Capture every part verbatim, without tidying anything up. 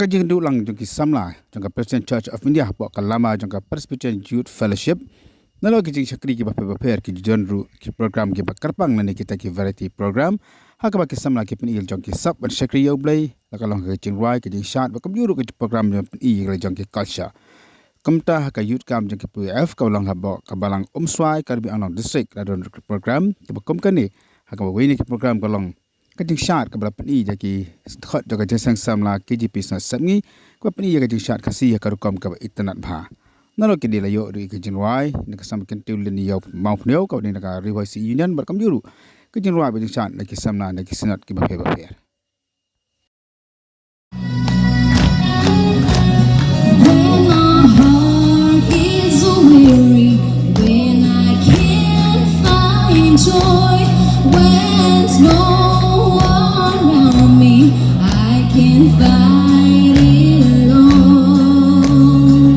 ka jingduh lang jong ki samla jong ka Presbyterian Church of India hapoh ka lama jong ka Presbyterian Youth Fellowship. Nalor ki jingshakri kiba pher bapher, ki jingdon ruh ki program kiba kyrpang lane kita ki variety program, ha kaba ki samla ki pyni ïa la jong ki sap ban shakri ïa U Blei, la ka long ka jingrwai, ka jingshad, bad kumjuh ruh ki program jong pyni ïa la jong ki culture. Kumta ha ka youth camp jong ki P Y F kaba long hapoh ka Balang Umswai, Karbi Anglong District, la don ruh ki program kiba kum kane, ha kaba wei na ki program ka long ka jingshad kaba la pyni da ki dkhot jong ka Jingïaseng Samla K J P Synod Sepngi, kaba pyni ïa ka jingshad Khasi ha ka rukom kaba itynnad bha. Nalor ki dei la ïoh ruh ïa ka jingrwai na ka Samla Kyntiew Lin Ïew Mawphniang kaba dei na ka Ri Bhoi City Union, bad kumjuh ruh ka jingrwai bad jingshad na ki samla na ki synod kiba pher bapher. When my heart is weary, when I can't find joy, when there's no one around me, I can fight it alone.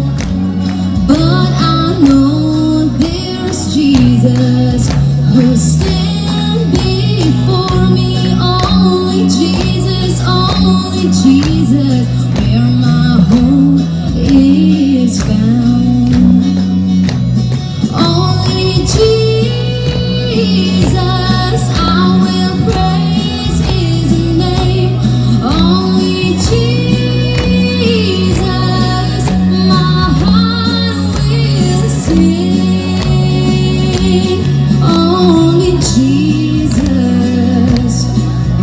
But I know there's Jesus who stand before me. Only Jesus, only Jesus, where my hope is found. Only Jesus, I will praise his name. Only Jesus, my heart will sing. Only Jesus,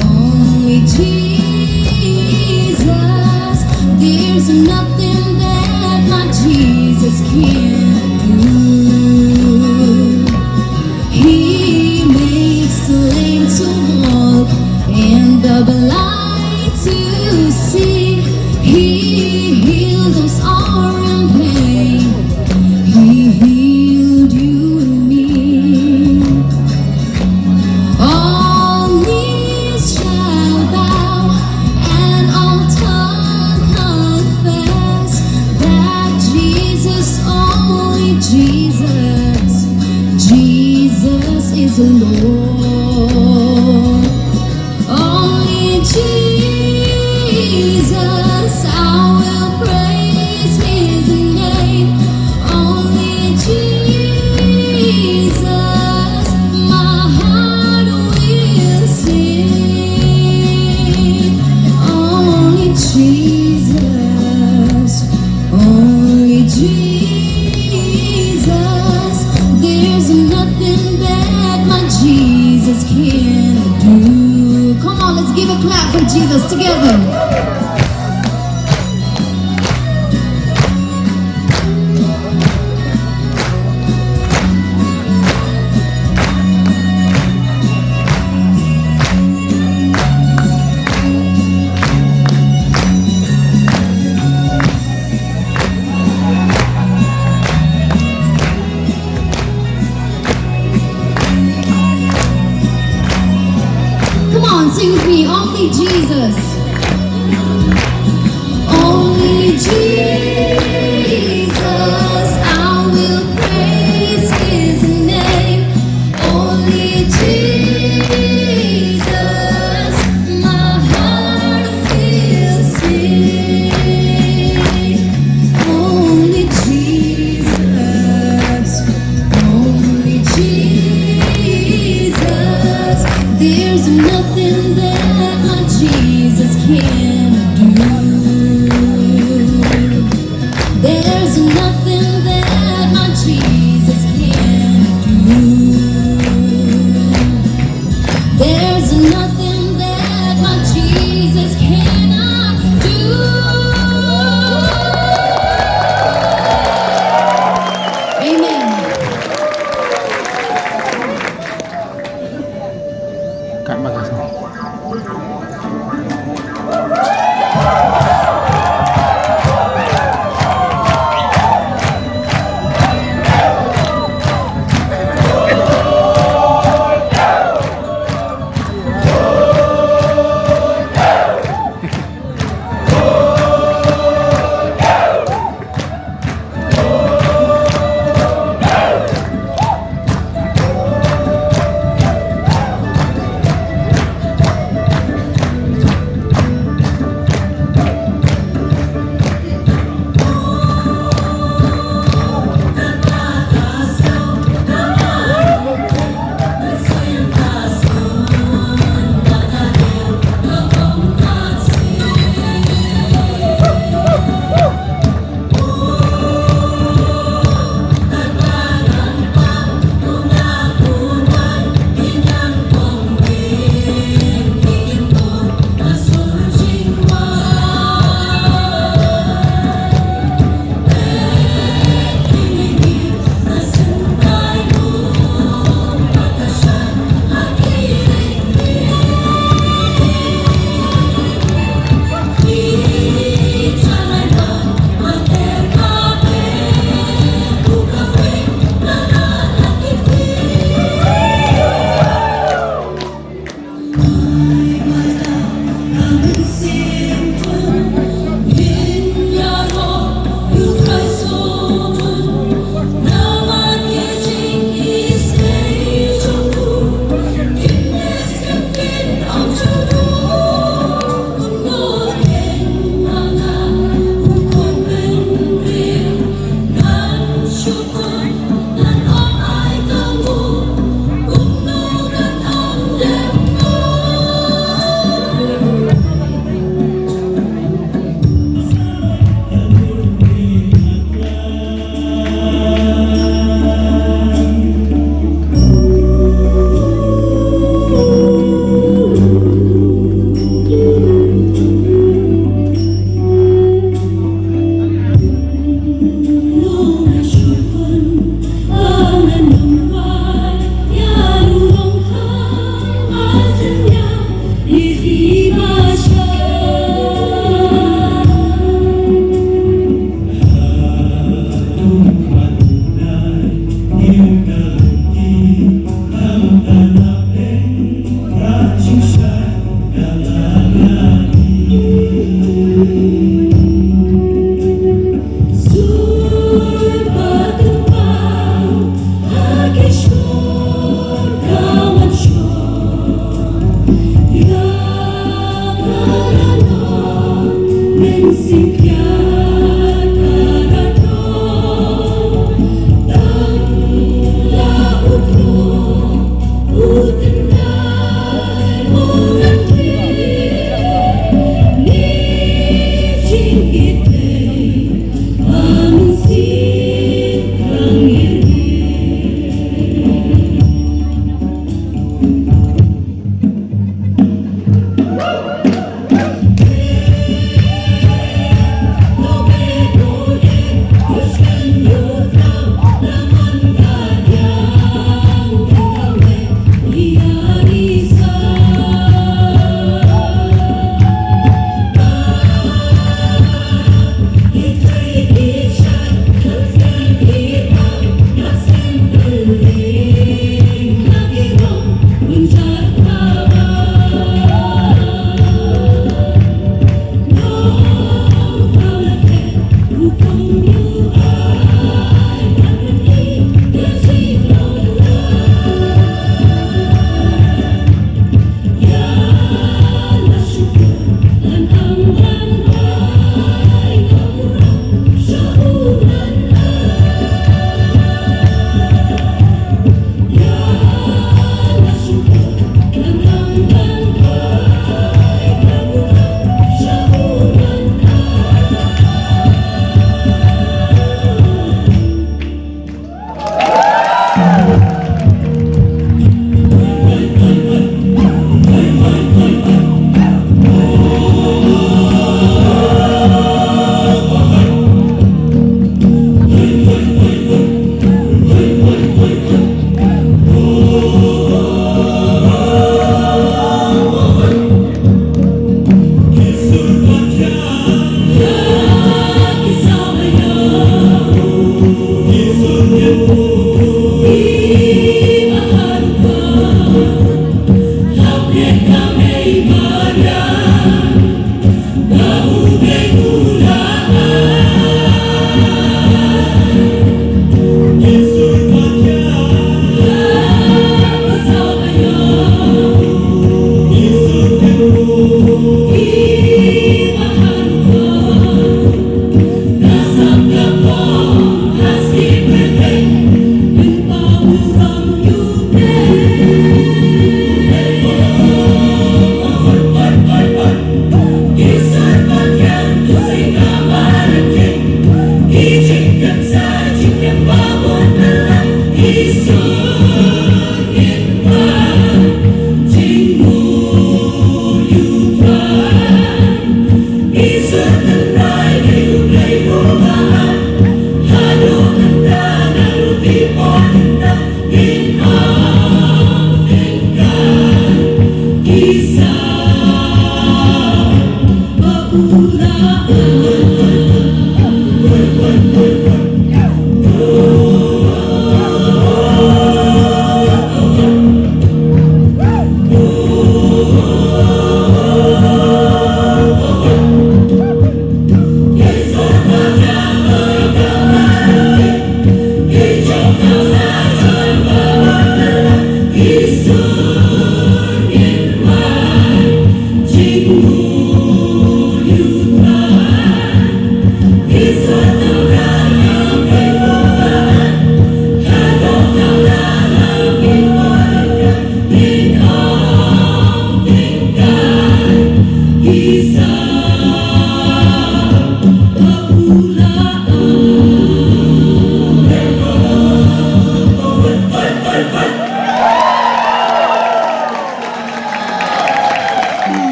only Jesus, there's nothing that my Jesus can't do. He makes the lame to walk and the blind to see. He healed those who are in pain. He healed you and me. All knees shall bow and all tongue confess that Jesus, only Jesus, Jesus is Lord. Only Jesus, I will praise his name. Only Jesus, my heart will sing. Only Jesus, only Jesus, there's nothing that my Jesus can't do. Come on, let's give a clap for Jesus together. Come on, sing with me. Only Jesus. Only Jesus, I will praise his name. Only Jesus, my heart will sing. Only Jesus, only Jesus. There's nothing that my Jesus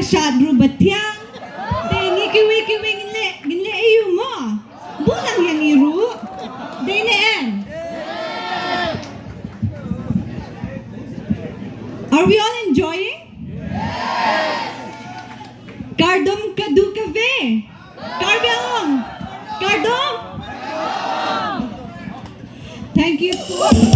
Shad ruh ba thiang. Te ngi kiwei kiwei ngin leh, ngin leh ïa u mo. Buh lang ïa ngi ruh. Dei ne em? Are we all enjoying? Kardom kadu kave. Karbi Anglong. Kardom. Thank you so much.